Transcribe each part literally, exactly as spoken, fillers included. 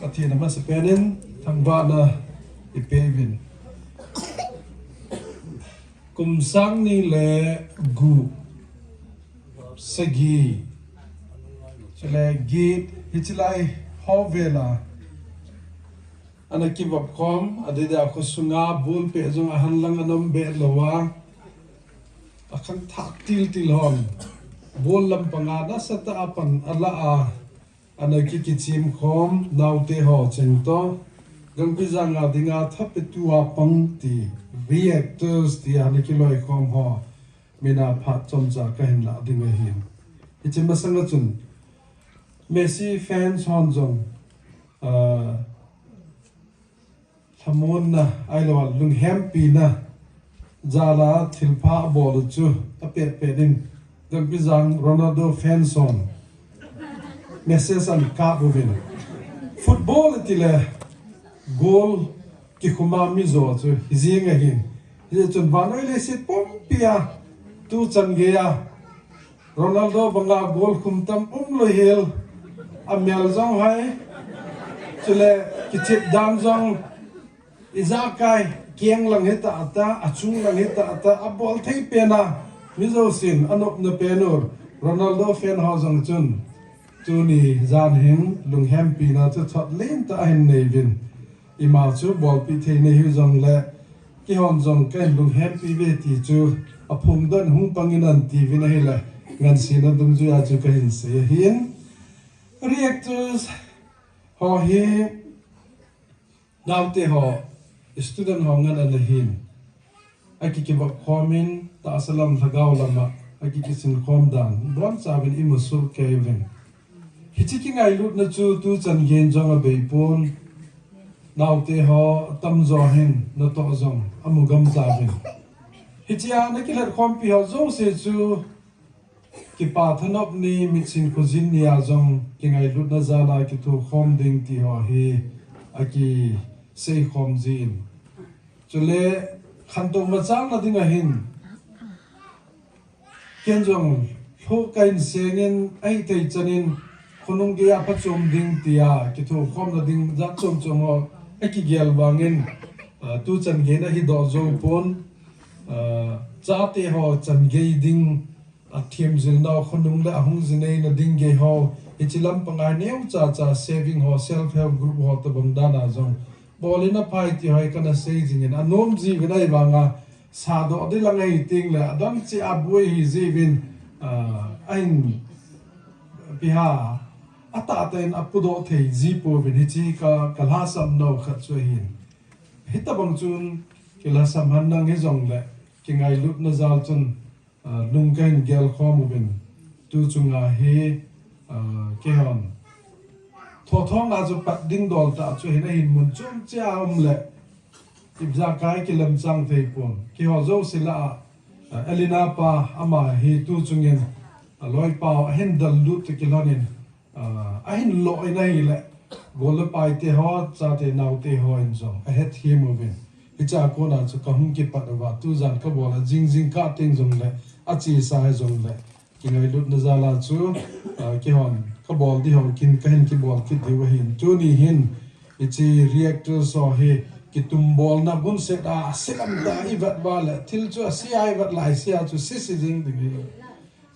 Pathen amasapen in thangvahna ipeuvin. Kum sang ni le gup, sagi, chule get, hiche lai ho vela ana kivop khom, adeh a khosunga ball pet jong ahanlang ana um be lou a, akhangthah tiltil hon ball lampanga nasatah a pan ala a, ana ki, kichim khom naote ho cheng toh, Gangpijang a dinga thapetu a pang ti, reactors ti ana kiloi khom ho, mina phat chomcha kahin lah ding ahin. Hiche masanga chun Messi fans hon jong, ah, lhamonna, ahilou a, lunghempina jal a thilpha abol u chu apet pet in, Gangpijang Ronaldo fans hon message ana kap uvin. Football iti le goal kikhum a mijo chu hijeng ahin. Hijeh chun vannoi leiset pumpia tuchan geiya Ronaldo banga goal khum tam umlou hel, amel jong hoi, chule kichep dan jong ijakai keng lang hita ata, achung lang hita ata, abol thei pen a, mijousen anopna pen u, Ronaldo fan ho jong chun tuni jan hin lunghempina chu thot lentah ahin neiyuvin. Ima chu bolpi thei nei hijongle, keihon jong kahin lunghempi uve ti chu aphongdoh in hung pang in ati uvin ahile, ngansena dungjuia chu kahin sei ahin. Reactors ho hi naote ho, student ho ngen ana hin, aki, kivop khom in, tahsa lam lhagao lama aki, kisin khom dan, bonchauvin imu soh kei uvin. Hiche kingailutna chu tuchan geiyin jong abei pon, naote ho tamjo hin natoh jong amu gam tauvin. Hichea ana kilhat khompi ho jouse chu kipa thanop ni, mitsin khojin nia jong kingailutna jal a kithokhom ding ti ho hi akisei khom jin. Chule khantou machal na ding ahin, ken jong lhoh kahin seng in, ahithei chan in khonung geiya phachom ding tia kithokhomna ding jat chom chom ho akigel vangin, ah, tuchan geiyin ahidoh jou pon, ah, chate ho chan gei ding, athem jilnau khonung le ahung jineina ding gei ho, hiche lampanga neocha cha saving ho, self help group ho tobang dan a jong bol in aphai ti ho hi kana sei jingin, anom jiuvin ahivanga sadoh ding lang ahi tengle adang cheh a boi ahi jiuvin, ah, ahin piha atahtah in apudoh thei ji pouvin, hiche ka, kalhasam nau khat chu ahin. Hitobang chun kilhasam henlang hijongle kingailutna jal chun, ah, lung kahin gel khom uvin, tu chunga hi, ah, keihon thothong a chu pat ding dol tah chu hin ahin mun chom cheh a um le, ijakai kilemchang thei pon. Keiho jouse lah a, ah, Elena pa ama hi tu chungin, ah, aloipa ahin dallut toh kilhonin, ah, ahin loh in ahile, gol le paite ho, chate naote hon jong ahethem uvin. Hichea kona chu kahung kipat uva, tujan kabol a jing jingkah teng jongle, achesa hijongle, kingailutna jal a chu, ah, keihon kabol ding ho kin kahin kibol kit diu ahin. Tuni hin, hiche reactors ho hi kitumbolna gunset a, aselam tah a ivet uva le, thil chu ase a ivet laisea chu sese jing ding ahi.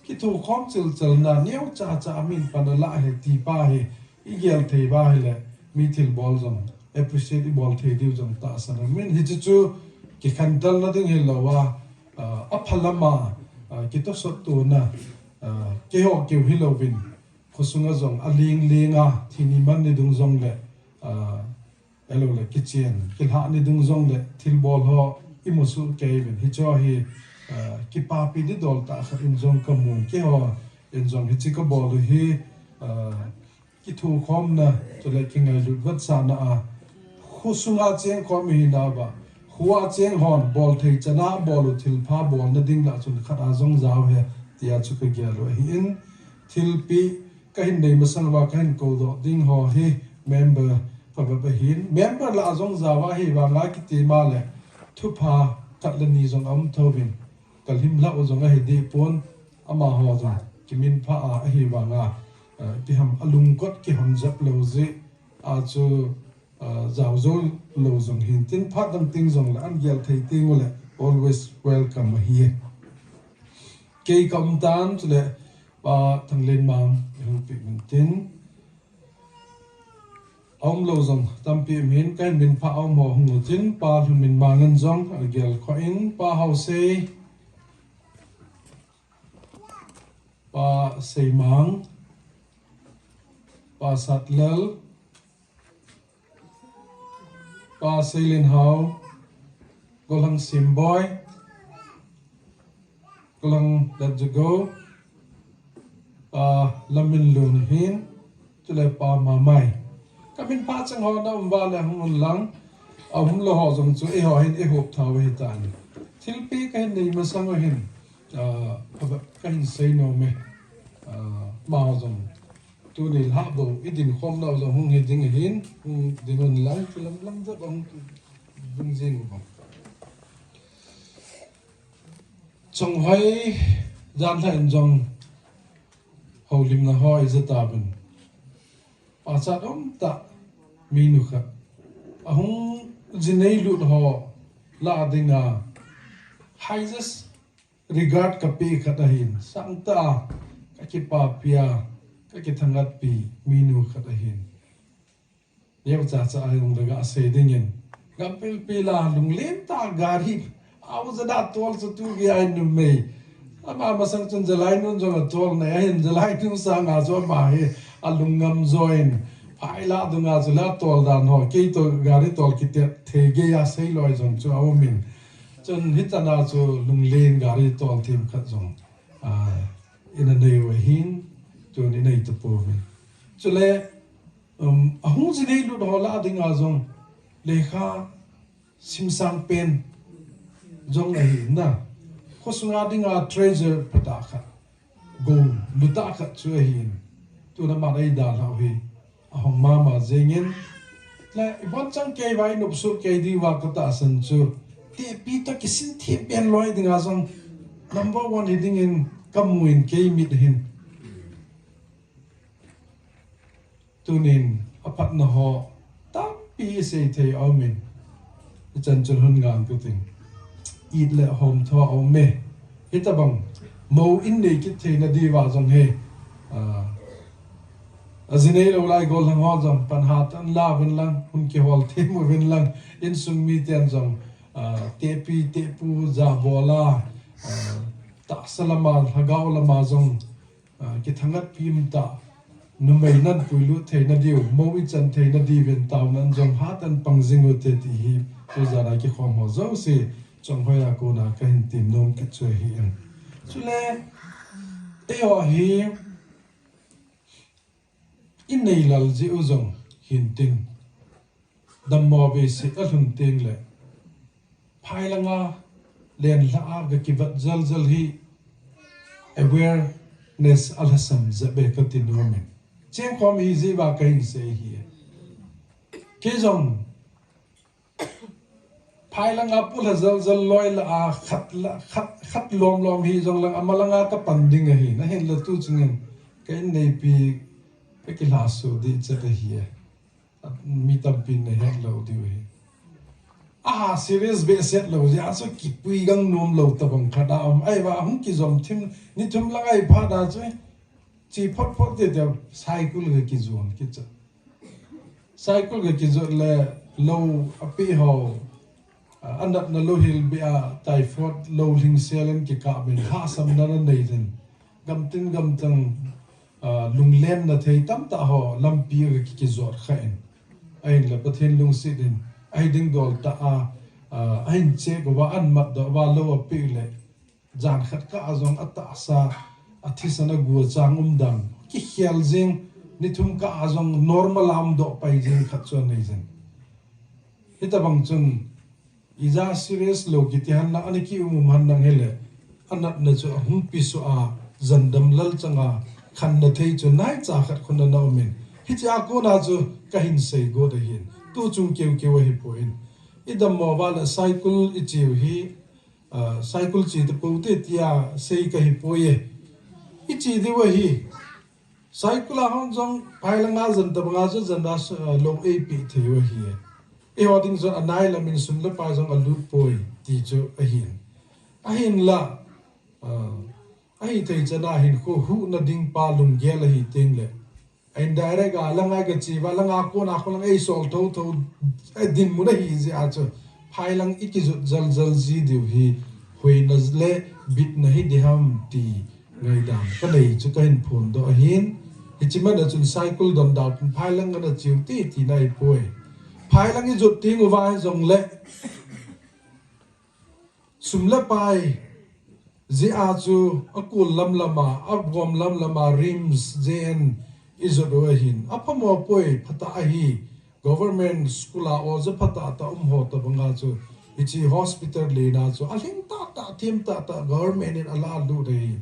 Kithokhom chilchelna neocha cha a min pan alah ahi ti pa hi igel thei uva ahile, mi thilbol jong appreciate ibol thei diu jong tahsan aumin, hiche chu kikhantelna ding hilouva, ah, apha lama, ah, kitosot tona, ah, keiho keu hilouvin, khosunga jong aling ling a, thi ni man ni dung jongle, ah, ahiloule kichen kilhah ni dung jongle thilbol ho imu soh kei uvin, hicheho hi, ah, kipapi ding dol tah khat in jong kamun, keihon jong hiche kabol u hi, ah, kithokhomna chule kingailut vetsahna a, khosunga cheng khom ihinauva, khoa cheng hon bol thei chan a bol u thilpha bolna ding lah chun khat a jong jao ahi, tia chu kagel u ahin. Thilpeh kahin nei masang uva kahin koudoh ding ho hi member kavop ahin, member lah a jong jao ahivanga kitima le thupha khat le ni jong aum thouvin, kalhimlhah u jong ahi deh pon, amaho jong kiminphah a ahivanga, eh, ipi ham alungkot kihon jep lou jeh, a chu, ah, jao jou lou jong hin tin, phat dang teng jong le an gel thei teng ule always welcome ahi. Kei ka um tan chule Pa Thanglenmang i hung pi min tin. A um lou jong tampi um hin, ka hin min pha a um ho hung u tin, Pa Lhunminmang in jong a gel kho in, Pa Haosei, Pa Seimang, Pa Satlal, Pa Seilinhao, Golhang Simboi, Golhang Datjagou, Pa Laminlun hin, chule Pa Mamai. Ka min pha chang ho na um uva le hung un lang, a um lou ho jong chu eiho hin i hup thau hi tan. Thilpi ka hin nei masang u hin, ah, ka hin sei nom e, ah, amaho jong tuni lha bou i din khom nau jong hung hi ding ahin, hung ding un lang, chu lam lam jep a hung ding jing u bang. Chonghoi jan lha in jong houlimna ho i ja tauvin. Pachat um tah minu khat. A hung jinei lut ho lah dinga highest regard ka pe khat ahin. Sangtah a ka kipapi a, ka kithangatpi minu khat ahin. Neocha cha a hung le ga sei dingin. Gam pilpil a lunglen tah a gari. Au ja da tol chu tu gei a numei. Ama masang chun jalainu jong a tol nei ahin, jalainu sanga chu ama hi a lungngam join. Phai lah dunga chu la tol dan ho. Kei toh gari tol kiti thei gei a sei loi jong chu a um in. Chun hichana chu lunglen gari tol thim khat jong, ah, i na nei u ahin, tun i nei tapouvin. Chule, um, a hung jinei lut ho lah dinga jong lekha simsang pen jong ahi na. Khosunga dinga treasure phatah khat, gold lutah khat chu ahin. Tun aman ei dalhau hi a hong mama jengin. Le, i bon chang kei uva, i nopsuh kei diuva ka tahsan chu, tehpi toh kisin them pen loi dinga jong number one hi dingin ka mu in kei mit hin. Tunin a phatna ho tampi i sei thei a um in, i chan chun hun ngang tu tin, it le hom tho a um e. Hitabang mou in nei kit theina diuva jong hi, ah, a jinei lou lai gollhang ho jong pan hat an la uvin lang, hun kihol them uvin lang, insung miten jong, ah, tehpi tehpu ja bol a, ah, tahsa lama, lhagao lama jong, ah, kithangatpi um tah, numei nan puilut theina diu, mou i chan theina diuvin taona in jong hat an pang jing u te ti hi, tu jana kikhom ho jouse, Chonghoi a kona ka hin tem nom kit chu ahi in. Chule, eiho hi, i nei lal jeh u jong hin tin. Dammo vei se a lhun teng le, phai langa len lha a ka kivat jal jal hi awareness a lhasam jep e ka ti nom in. Chengkhom hi jeh uva ka hin sei hi. Kei jong phai langa pu lha jal jal loi lah a khat la, khat, khat lom lom hi jong lang ama langa ka pan ding ahi. Na hin la tu chungin ka in neipi ka kilha su di chet ahi e. Mi tampi na het lou diu hi. Aha, serious behseh lou, jeh a chu kipui gang nom lou tabang khat a um. Ahivang hung kijom thim, ni thum lang ahi phat a chu, chi phot phot te te, cycle ka kijon kit chu. Cycle ka kijot le lou a pe ho, a, a natna lou hil beh a, typhoid lou hlingsel in kikah min, lhahsamna na nei din. Gamtin gamtang, ah, lunglenna thei tamtah ho lampi a ki, kijot kha in. Ahinla Pathen lungset in, ahi ding dol tah a, ah, ahin check uva, ahin matdoh uva, lou apeh le, jan khat kah a jong atahsa, athisan agu achang umdan, kikhel jing, ni thum kah a jong normal a umdoh pai jing khat chu anei jing. Hitabang chun, ija serious lou kiti henlang, ana ki um um henlang hile, anatna chu ahung pi suh a, jandam lal chang a, khanna thei chu naicha khat khun ana um in. Hiche a kona chu kahin sei got ahin. Tu chung keu keu ahipoi. I dammo uva le cycle i cheu hi, ah, cycle che tapou te tia sei kahipoi e. I che diu ahi. Saikul a hon jong phai langa jan tabanga chu jan a, eh, lou eipeh thei u ahi. Eiho ding jong anai lamin sum le pai jong alut poi ti chu ahin. Ahinla, ah, ahithei chana hin khu huhna ding pa lunggel ahi teng le. A indirect a langa kachi uva, langa kona khu lang eisol thotho, eh, dinmun ahi jeh a chu. Phai lang ikijot jaljal ji diu hi, hoina le bitna hi diham ti ngaidam kanei chu kahin phondoh ahin. Hiche man a chun Saikul don dau phai lang kana chiu ti, tina ahipoi. Phai lang ijot teng uva hijongle, sum le pai jeh a chu akul lamlama, agom lamlama, RIMS, J N ijot u ahin. Aphamo poi, phatah ahi. Government school a oja phatah tah um ho tabanga chu, hiche hospital lena chu alhing tahtah, them tahtah, government in alalut ahi.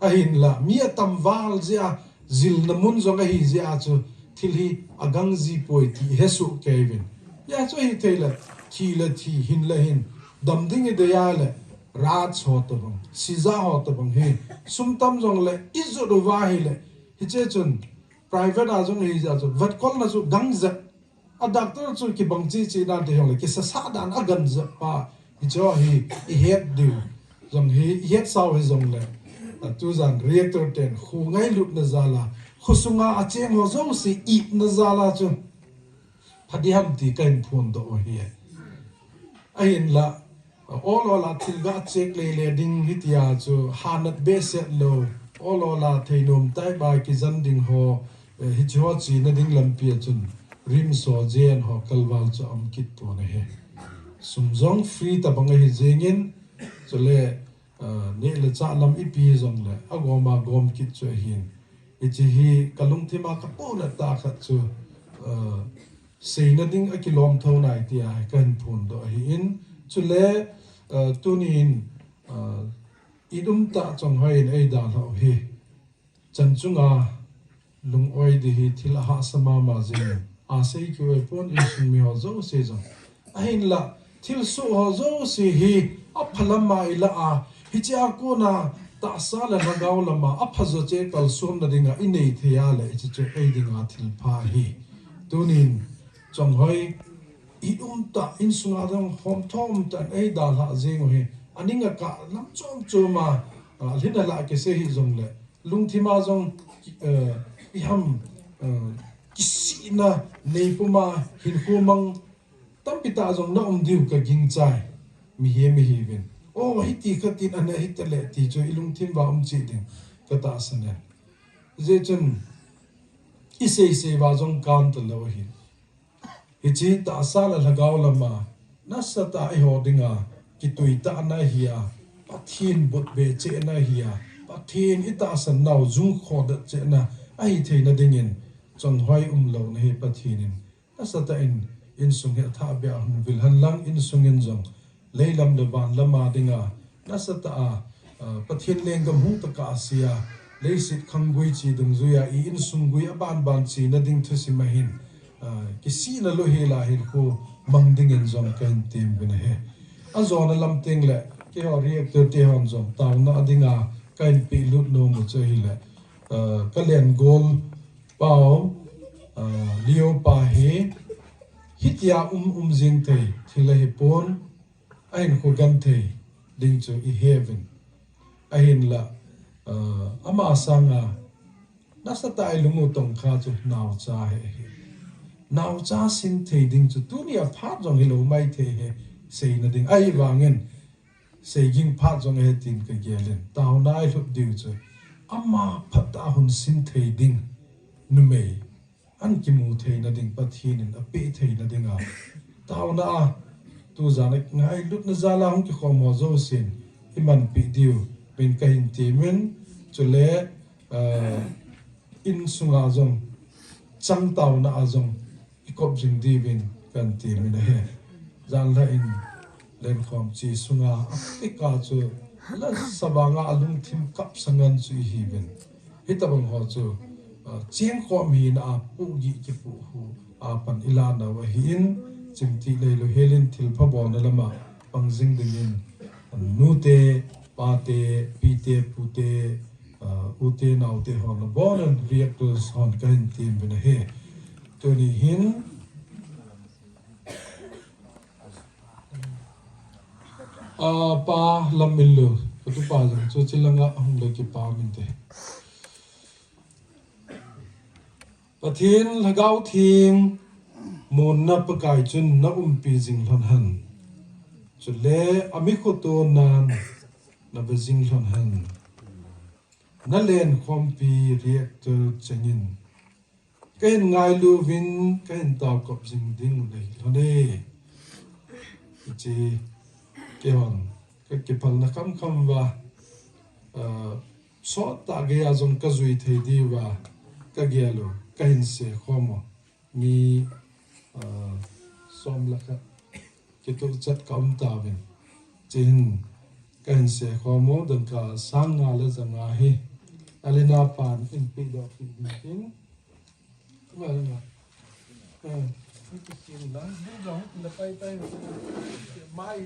Ahinla, mi atam val jeh a, jilna mun jong ahi jeh a chu, thil hi agang ji poi ti hesoh kei uvin. Hijeh chun ahithei le, thi le thi, hin le hin, dam ding idei a le, raj ho tabang, sija ho tabang hi, sum tam jongle, ijot uva ahile, hiche chun, private a jong ahi jeh a chu, vetkolna chu gang jep, a doctor chu kibang chichi dan te jongle, kisasa dan agang jep pa, hiche hi ihet diu jong hi, ihet sau hijongle, a tujan reactor ten khu ngailutna jal a, khosunga acheng ho jouse itna jal a chu, pha diham ti kahin phondoh u ahi. Ahinla, ol ol a thil ga check lele ding hitia chu hanat behseh lou, ol ol a theinom tah a kijan ding ho, eh, hiche ho chena ding lampi a chun RIMS ho, J N ho kalval chu aum kit pon ahi. Sum jong free tabang ahi jengin, chule, eh, neh le chah lam ipi jongle, agom agom kit chu ahin. Hiche hi kalungthim a kapohnat tah khat chu, eh, seina ding akilom tho nai tia kahin phondoh ahin. Chule, eh, tunin, eh, i um tah Chonghoi in eidalhah u hi, chan chunga lung-oi ding hi thil ahahsa mama jeng, asei keu ahipon, insung miho jouse jong. Ahinla, thilsoh ho jouse hi apha lama ilah a, hiche a kona tahsa le lhagao lama apha jo cheh kalsonna dinga inei thei a le, hiche chu ei dinga thilpha ahi. Tunin, Chonghoi, i um tah, insunga jong homthom tah in eidalhah jeng u hi, aning akah lam chom chom a, a, lhin a lah kisei hijongle, lungthim a jong, eh, iham, eh, kisihna neipum a hinkho mang tampi tah jong na um diu kagingchai. Mihem ihiuvin. O, hiti khat in ana hita le ti chu ilungthim uva um cheh ding katahsan e. Hijeh chun isei sei uva jong kan talou ahi. Hiche tahsa le lhagao lama nasatah a eiho dinga kituitahna ahi a, Pathen botbeh chehna ahi a, Pathen itahsan nau jungkhodet chehna ahi theina dingin, Chonghoi umlouna hi Pathen in nasatah in insung hi athahbeh a hung vil hen lang, insung in jong leilam le van lama dinga nasatah a, a, Pathen lenggam hung tah a sia, leiset khanggui chi dungjuia i insung gui abanban china ding thusim ahin, a, kisihna louhel a hinkho mang dingin jong kahin temuvin ahi. Ajona lam teng le, keiho reactor te hon jong taona dinga kahin pehlut nom u chu ahile, a, kalengol pau, a, Leo pa hi, hitia um, um jing thei thil ahipon, ahinkho genthei ding chu iheuvin. Ahinla, a, ama sanga nasatah a ilung u tongkha chu naocha hi ahi. Naocha sin thei ding chu tunia phat jong hilou maithei ahi, seina ding. Ahivangin, seiging phat jong ahi tin kagelin, taona a ilhut diu chu ama phatah a hung sin thei ding numei, an kimu theina ding, Pathen in apeh theina dinga taona a, tujan a ngailutna jal a hung kikhom ho jousen imanpeh diuvin kahin temuvin, chule, a, insunga jong, chang taona a jong ikop jing diuvin kahin temuvin ahi. Janlhah in lenkhom chi sunga atika chu lasa vanga alungthim kapsa ngen chu ihiuvin. Hitobang ho chu, a, chengkhom hina a pohgih kipoh hu a pan ilanau ahin, chimtih leilou helin thilpha bolna lama pang jing dingin, nute, pate, pite, pute, Ute naote hon, abon in reactors hon kahin tem uvin ahi. Tuni hin, ah, Pa Lamminlun, katupa jong chu chilanga hung le kipa min te. Pathen Lhagao Theng, monna Pakai chun na umpi jing lhon hen. Chule ami khoto nan na be jing lhon hen. Na lenkhompi reactor chengin kahin ngailu uvin, kahin taokop jing ding le hilhon e. Hiche, keihon, kakiphalna khamkham uva, ah, sottah geiya jong kajui thei diuva, kagel u, kahin seikhom u. Mi, ah, som le khat kituhchat kaum tauvin. Hiche hin kahin seikhom u, dangka sang nga le ja nga hi Alina pan in pehdoh peh ding tin. Nga, nga. Eh, ni kisin lang, ni jong, ni pai pai. Mai.